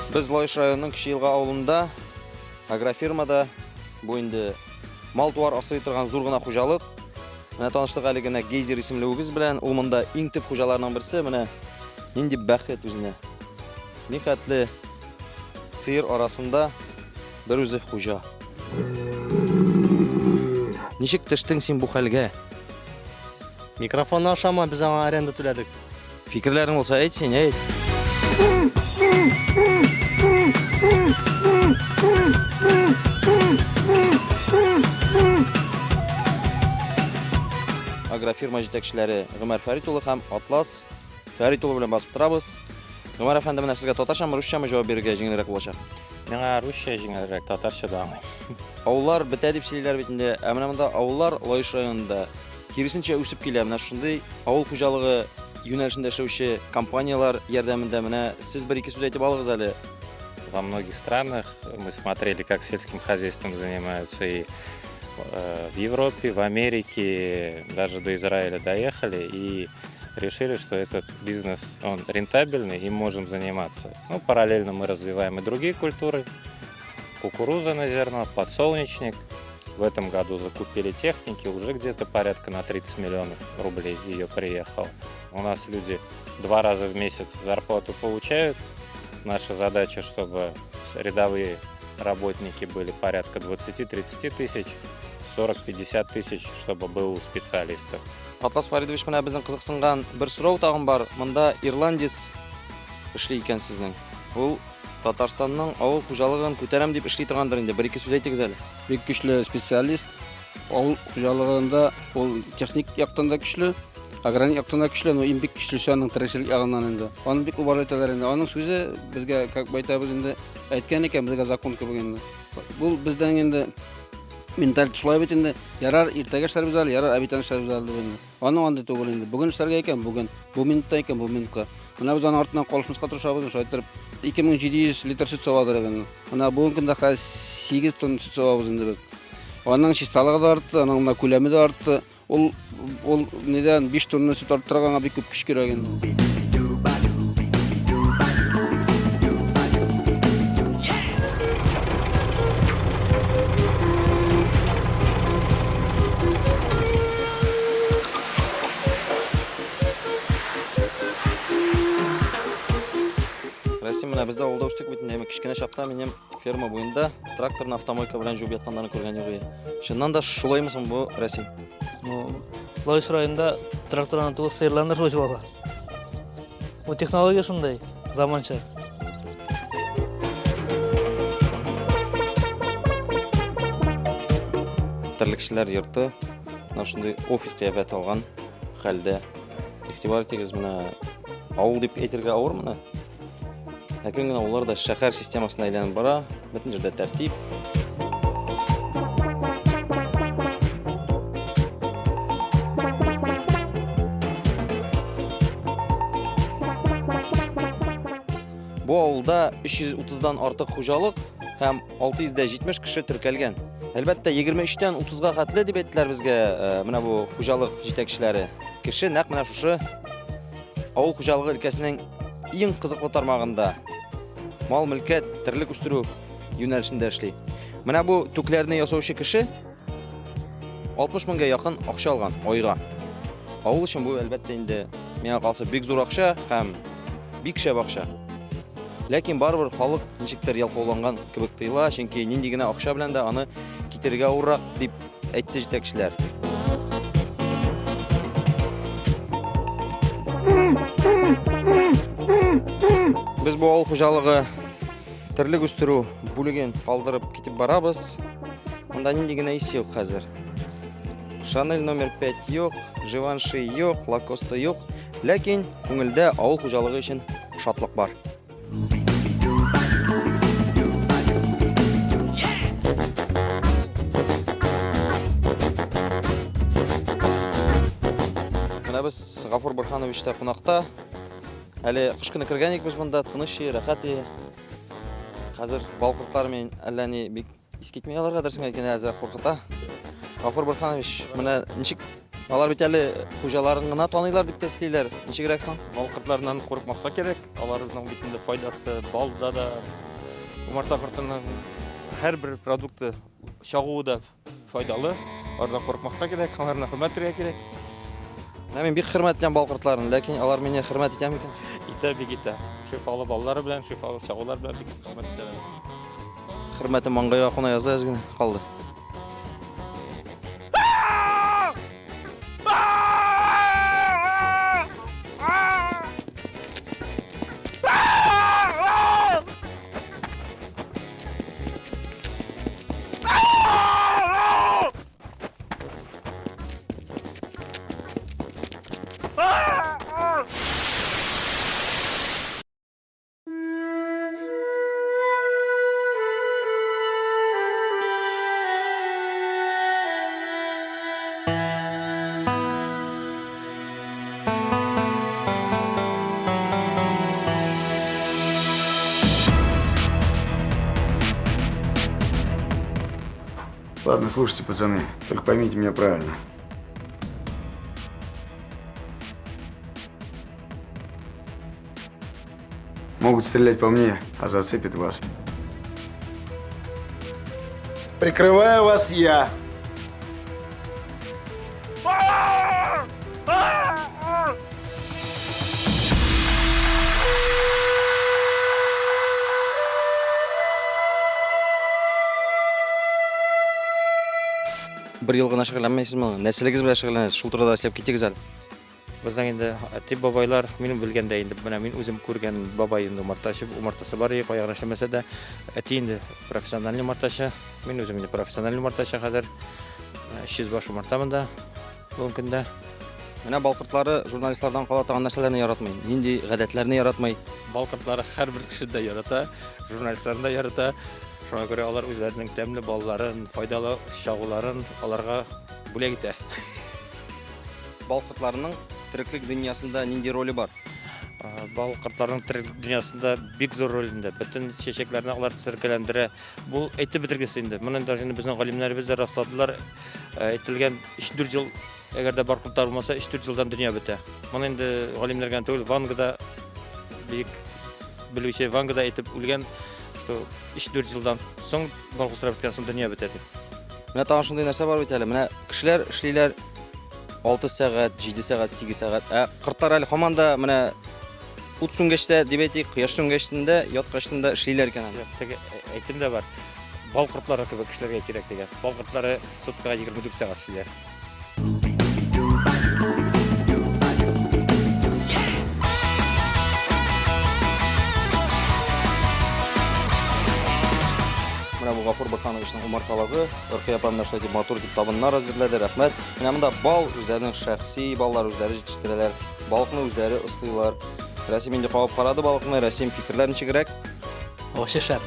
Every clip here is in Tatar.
Без Лаеш районының Кече Елга авылында агрофирмада бу инде мал-туар асрый торган зур гына хуҗалык. Менә таныштык әле генә Гейзер исемле үгез белән. Ул монда иң төп хуҗаларның берсе. Менә нинди бәхет үзенә. Нихәтле сыер арасында бер үзе хуҗа. Ничек төштең син бу хәлгә? Микрофонны ашама, без аңа аренда түләдек. Фикерләрең булса әйт син, әйт. Агрофирма җитәкчеләре Гомәр Фәрит улы һәм Атлас Фәрит улы белән басып торабыз. Гомәр әфәнде, менә сезгә татарчамы, русчамы җавап бирергә җиңелрәк булачак? Миңа русча җиңелрәк, татарча да аңлыйм. Авыллар бетә дип сөйлиләр бит инде. Ә менә монда авыллар Лаеш районында киресенчә үсеп килә. Менә шундый авыл хуҗалыгы юнәлешендә эшләүче компанияләр ярдәмендә менә сез бер-ике сүз әйтеп алыгыз әле. Во многих странах мы смотрели, как сельским хозяйством занимаются и в Европе, в Америке, даже до Израиля доехали и решили, что этот бизнес, он рентабельный, им можем заниматься. Ну, параллельно мы развиваем и другие культуры, кукуруза на зерно, подсолнечник. В этом году закупили техники, уже где-то порядка на 30 миллионов рублей ее приехало. У нас люди 2 раза в месяц зарплату получают. Наша задача, чтобы рядовые работники были порядка 20-30 тысяч, 40-50 тысяч, чтобы было у специалистов. Атлас Фаридович, менә безнең кызыксынган бер сорау тагын бар. Монда Ирландец эшли икән сезнең. Ул Татарстанның авыл хуҗалыгын күтәрәм дип эшли торгандыр инде. Бер-ике сүз әйтегез әле. Бик көчле специалист. Авыл хуҗалыгында ул техник яктан да көчле, аграрный яктан да көчле, но иң бик көчлесе аның терлекчелек ягыннан инде. Аны бик уважать итәләр инде. Аның сүзе безгә, как бы әйтәбез инде, әйткән икән, безгә закон кебек инде. Бу бездән инде менталь шулай бит инде. Ярар, иртәгә эшләрбез әле, ярар, обедтан эшләрбез әле дип инде. Аның андый түгел инде. Бүген эшләргә икән, бүген. Бу минутта икән, бу минутка. Менә без аның артыннан калышмаска тырышабыз, шулай иттереп 2700 литр сөт савадыр инде. Менә бүгенге көндә хәзер 8 тонна сөт савабыз инде без. Аның чисталыгы да артты, аның менә күләме дә артты. Ул ул нидән 5 тонна сөт арттырырга аңа бик күп көч кирәк инде. Рәсим, менә без дә авылда үстек бит инде. Кечкенә чакта минем ферма буенда тракторны автомойка белән жуып ятканнарын күргән юк иде. Чыннан да шулаймы соң бу, Рәсим? Ну, Лаеш районында тракторны түгел, сыерларны шулай жуалар. Бу технология шундай, заманча. Терлекчеләр йорты менә шундый офис кыяфәте алган хәлдә. Игътибар итегез, менә авыл дип әйтергә авыр моны. Әкрен генә авыллар да шәһәр системасына әйләнеп бара. Бөтен җирдә тәртип. Бу авылда 330-дан артык хуҗалык һәм 670 кеше теркәлгән. Әлбәттә, 23-тән 30-га хәтле дип әйттеләр безгә э, менә бу хуҗалык җитәкчеләре. Кеше нәкъ менә шушы авыл хуҗалыгы өлкәсенең иң кызыклы тармагында мал-мөлкәт, терлек үстерү юнәлешендә эшли. Менә бу түкләрне ясаучы кеше 60 меңгә якын акча алган айга. Авыл өчен бу әлбәттә инде миңа калса бик зур акча һәм бик шәп акча. Ләкин барыбер халык ничектер ялкауланган кебек тоела, чөнки нинди генә акча белән дә аны китерергә авыррак дип әйтте җитәкчеләр. Без бу авыл хуҗалыгы терлек үстерү бүлеген калдырып китеп барабыз. Монда нинди генә ис юк хәзер. Шанель номер 5 юк, Живанши юк, Лакоста юк. Ләкин күңелдә авыл хуҗалыгы өчен шатлык бар. Менә без Гафур Бурхановичта кунакта. Әле кыш көне кергән идек без монда, тыныч, рәхәт. Хәзер бал кортлары мен әллә ни бик искитми аларга дөресен әйткәндә әзрәк куркыта. Гафур Бурханович, менә ничек Алар бит әле хуҗаларын гына таныйлар дип тә сөйлиләр. Ничегрәк соң? Бал кортларыннан курыкмаска кирәк. Аларның бит инде файдасы балда да, умарта кортының һәрбер продукты чагуы да файдалы. Алардан курыкмаска кирәк, аларны хөрмәт итәргә кирәк. Менә мин бик хөрмәт итәм бал кортларын, ләкин алар мине хөрмәт итә микән? Итә, бик итә. Шифалы баллары белән, шифалы чагулар белән бик хөрмәт итәләр. Хөрмәтем маңгайга куна яза әз генә калды. Ладно, слушайте, пацаны, только поймите меня правильно. Могут стрелять по мне, а зацепит вас. Прикрываю вас я. Бер ел гына шөгыльләнмәйсезме? Нәселегез белән шөгыльләнәсез. Шул турыда сөйләп китегез әле. Безнең инде әти бабайлар, минем белгәндә инде, менә мин үзем күргән бабай инде умартачы, умартасы бар иде, кая гына эшләмәсә дә, әти инде профессиональный умартачы, мин үзем инде профессиональный умартачы хәзер. 300 баш умарта монда бүгенге көндә. Менә бал кортлары журналистлардан кала торган нәрсәләрне яратмый, нинди гадәтләрне яратмый. Бал кортлары һәрбер кеше дә ярата, журналистларны да ярата. Шуңа күрә алар үзләренең тәмле балларын, файдалы чагуларын аларга бүләк итә. Бал кортларының тереклек дөньясында нинди роле бар? Бал кортларының тереклек дөньясында бик зур роль инде. Бөтен чәчәкләрне алар серкәләндерә. Бу әйтеп бетергесез инде. Моны даже инде безнең галимнәребез дә расладылар. Әйтелгән 3-4 ел, әгәр дә бар кортлар булмаса, 3-4 елдан дөнья бетә. Моны инде галимнәр генә түгел, Ванга да бик белүче Ванга да әйтеп үлгән, что 3-4 елдан соң бал кортлар беткән соң дөнья бетә дип. Менә тагын шундый нәрсә бар бит әле. Менә кешеләр эшлиләр 6 сәгать, 7 сәгать, 8 сәгать. Ә кортлар әле һаман да менә ут сүнгәч тә дип әйтик, кояш сүнгәчтен дә, яткачтын да эшлиләр икән аны. Теге әйтем дә бар. Бал кортлары кебек эшләргә кирәк дигән. Бал кортлары суткага 24 сәгать эшлиләр. Менә бу Гафур Бакановичның умарталыгы. Ркыя апа менә шулай дип матур итеп табыннар әзерләде, рәхмәт. Менә монда бал, үзләренең шәхси баллар үзләре җитештерәләр. Балыкны үзләре ыслыйлар. Рәсим инде кабып карады балыкны. Рәсим, фикерләр ничегрәк? Вообще шәп.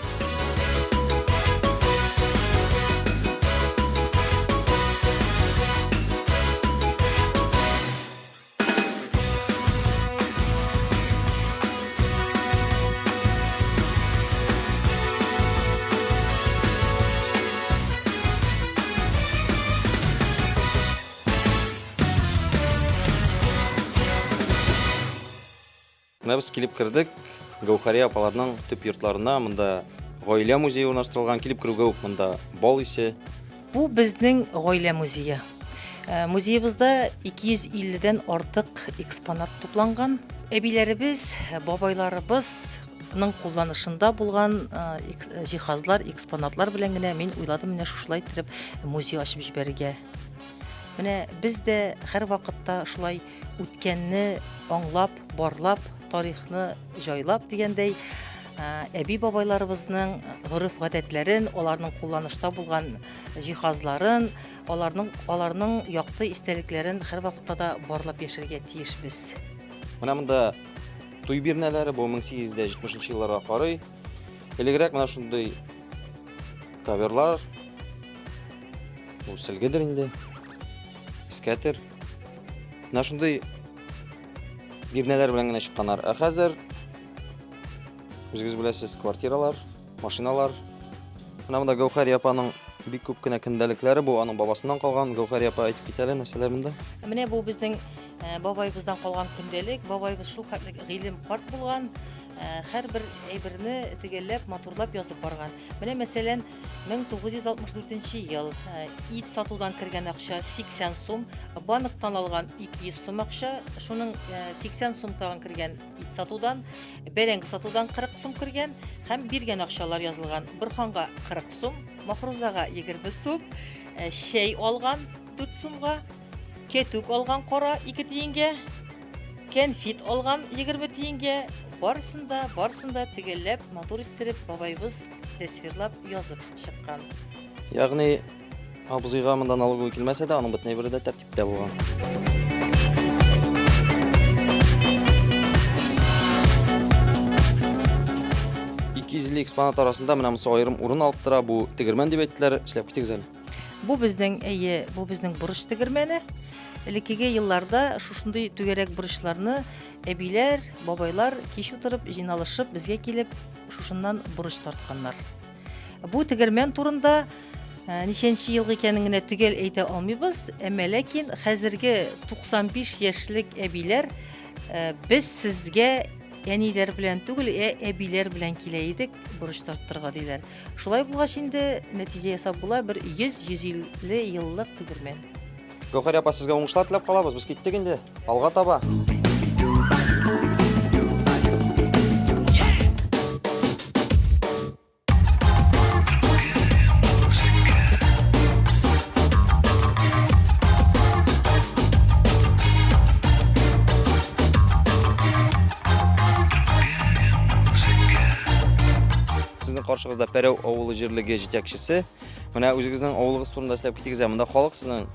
Менә без килеп кердек Гәүһәрия апаларның төп йортларына. Монда гаилә музее урнаштырылган. Килеп керүгә үк монда бал исе. Бу безнең гаилә музее. Э, музеебызда 250 дән артык экспонат тупланган. Әбиләребез, бабайларыбызның кулланышында булган э, җиһазлар, экспонатлар белән генә мин уйладым менә шушылай итеп музей ачып җибәрергә. Менә без дә һәрвакытта шулай үткәнне аңлап, барлап, тарихны җайлап дигәндәй, әби-бабайларыбызның гореф-гадәтләрен, аларның кулланышта булган җиһазларын, аларның аларның якты истәлекләрен һәрвакытта да барлап яшәргә тиешбез. Менә монда туй бирнәләре бу 1870 елларга карый. Элегрәк менә шундый коверлар, бу сөлгедер инде, эскәтер. Менә шундый бирнәләр белән генә чыкканнар. Ә хәзер үзегез беләсез, квартиралар, машиналар. Менә монда Гәүһәр апаның Бик күп кенә көндәлекләре бу аның бабасыннан калган. Гәүһәрия апа әйтеп кит әле, нәрсәләр монда? Менә бу безнең бабайыбыздан калган көндәлек. Бабайыбыз шул хәтле гыйлем карт булган, һәрбер әйберне төгәлләп, матурлап язып барган. Менә мәсәлән, 1964 ел ит сатудан кергән акча 80 сум, банктан алган 200 сум акча, шуның 80 сум тагын кергән ит сатудан, бәрәңге сатудан 40 сум кергән һәм биргән акчалар язылган. Борханга 40 сум, Махрузага 20 сум, чәй алган 4 сумга, кетүк алган кара 2 тиенгә, кәнфит алган 20 тиенгә, барысын да, барысын да төгәлләп, матур иттереп бабайыбыз тәсвирлап язып чыккан. Ягъни абзыйга монда налоговый килмәсә дә, аның бөтен әйбере дә тәртиптә булган. Ике йөз илле экспонат арасында менә монысы аерым урын алып тора. Бу тегермән дип әйттеләр. Эшләп китегез әле. Бу безнең, әйе, бу безнең борыч тегермәне. Элеккеге елларда шушындый түгәрәк борычларны әбиләр, бабайлар кич утырып, җыйналышып, безгә килеп, шушыннан борыч тартканнар. Бу тегермән турында ничәнче елгы икәнен генә төгәл әйтә алмыйбыз, әмма ләкин хәзерге 95 яшьлек әбиләр без сезгә әниләр белән түгел, ә әбиләр белән килә идек борыч тарттырырга диләр. Шулай булгач инде нәтиҗә ясап була, бер 100-150 еллык тегермән. Гәүһәр апа, сезгә уңышлар теләп калабыз. Без киттек инде. Алга таба. Сезнең каршыгызда Пәрәү авылы җирлеге җитәкчесе. Менә үзегезнең авылыгыз турында сөйләп китегез. Монда халык сезнең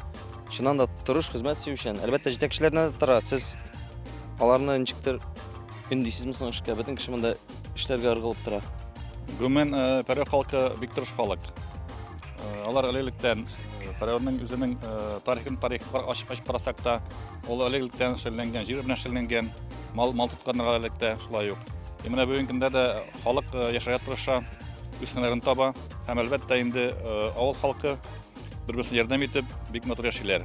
чыннан да тырыш, хезмәт сөючән. Әлбәттә, җитәкчеләрдән дә тора. Сез аларны ничектер өндисезме соң эшкә? Бөтен кеше монда эшләргә ыргылып тора. Гомумән, Пәрәү халкы бик тырыш халык. Алар элек-электән Пәрәүнең үзенең тарихын тарихын ачып ачып карасак та, ул элек-электән шөгыльләнгән, җир белән шөгыльләнгән, мал мал тотканнар электә шулай ук. И менә бүгенге көндә дә халык яшәргә тырыша, үз һөнәрен таба һәм әлбәттә инде авыл халкы бер-берсенә ярдәм итеп, бик матур яшиләр.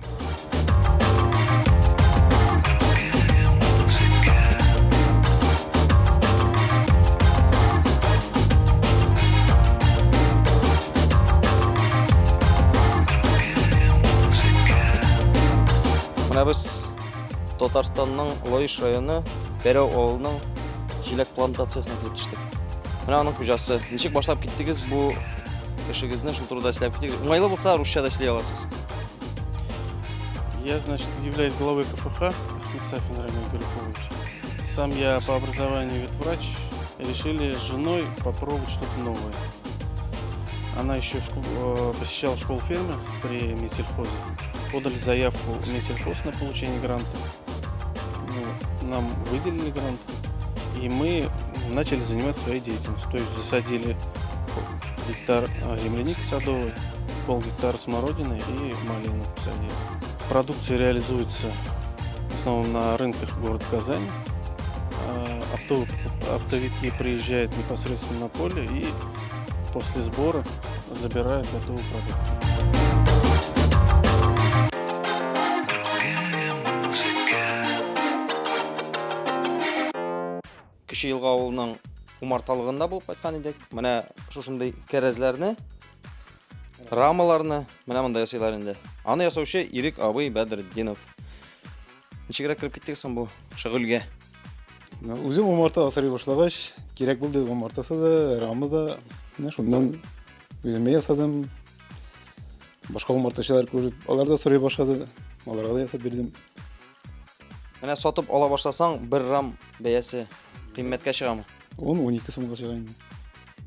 Менә без Татарстанның Лаеш районы Пәрәү авылының җиләк плантациясенә килеп төштек. Менә аның хуҗасы. Ничек башлап киттегез бу эшегезне, шул турыда сөйләп китегез. Уңайлы булса, русча да сөйли аласыз. Я, значит, являюсь главой КФХ Ахмед Сафин Рамиль Гарифуллович. Сам я по образованию ветврач. Решили с женой попробовать что-то новое. Она еще посещала школу фермы при Минсельхозе. Подали заявку в Минсельхоз на получение гранта. Ну, нам выделили грант, и мы начали заниматься своей деятельностью. То есть засадили гектар земляники садовой, полгектара смородины и малину посадили. Продукция реализуется в основном на рынках города Казани. Оптовики приезжают непосредственно на поле и после сбора забирают готовую продукцию. Кече Елга авылының умарталыгында булып кайткан идек. Менә шушындый кәрәзләрне, рамаларны менә монда ясыйлар инде. Аны ясаучы Ирек абый Бәдретдинов. Ничегрәк кереп киттегез соң бу шөгыльгә? Үзем умарта асрый башлагач, кирәк булды умартасы да, рамы да. Менә шуннан үземә ясадым. Башка умартачылар күреп, алар да сорый башлады. Аларга да ясап бирдем. Менә сатып ала башласаң, бер рам бәясе кыйммәткә чыгамы? 10-12 сумга чыга инде.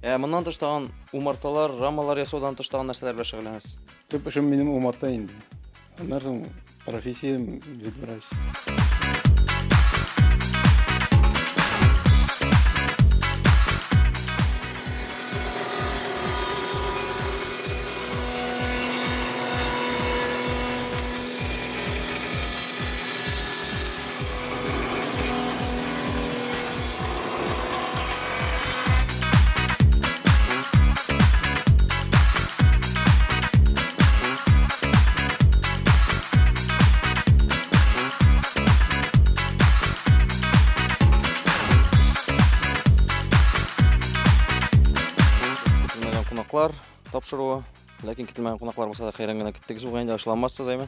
Ә моннан тыш тагын умарталар, рамалар ясаудан тыш тагын нәрсәләр белән шөгыльләнәсез? Төп эшем минем умарта инде. Аннан соң профессиям ветврач. кунаклар тапшыруы. Ләкин көтелмәгән кунаклар булса да хәйран генә көттегез бугай инде, ачуланмассыз, әйме?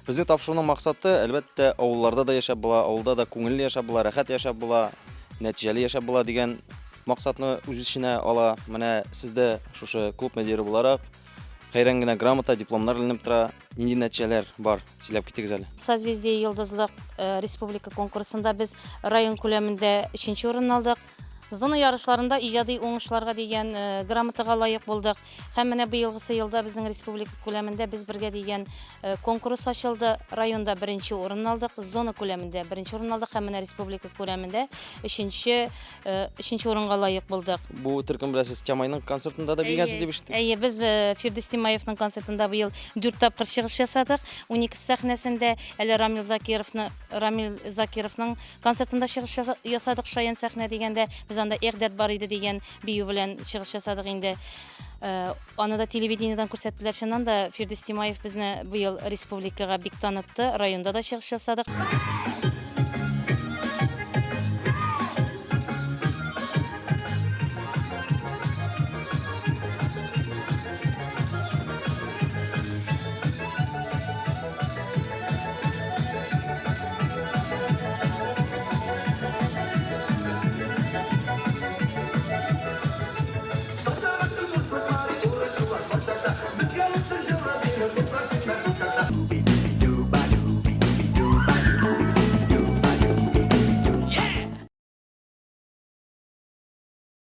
Безнең тапшыруның максаты, әлбәттә, авылларда да яшәп була, авылда да күңелле яшәп була, рәхәт яшәп була, нәтиҗәле яшәп була дигән максатны үз эченә ала. Менә сез дә шушы клуб мөдире буларак, хәйран генә грамота, дипломнар эленеп тора. Нинди нәтиҗәләр бар? Сөйләп китегез әле. Созвездие Йолдызлык э, республика конкурсында без район күләмендә өченче урын алдык. Зона ярышларында иҗади уңышларга дигән э, грамотага лаек булдык. Һәм менә быелгысы елда безнең республика күләмендә Без бергә дигән э, конкурс ачылды. Районда беренче урын алдык, зона күләмендә беренче урын алдык һәм менә республика күләмендә өченче э, өченче урынга лаек булдык. Бу төркем белән сез Тямайның концертында да биегәнсез дип ишеттек. Әйе, без Фирдүс Тимаевның концертында быел дүрт тапкыр чыгыш ясадык. 12 сәхнәсендә әле Рамил Закировны Рамил Закировның Концертында чыгыш ясадык Шаян сәхнә дигәндә, без анда Эх, дәрт бар иде дигән бию белән чыгыш ясадык инде. Э, аны да телевидениедән күрсәттеләр. Чыннан да Фирдүс Тимаев безне быел республикага бик танытты, районда да чыгыш ясадык.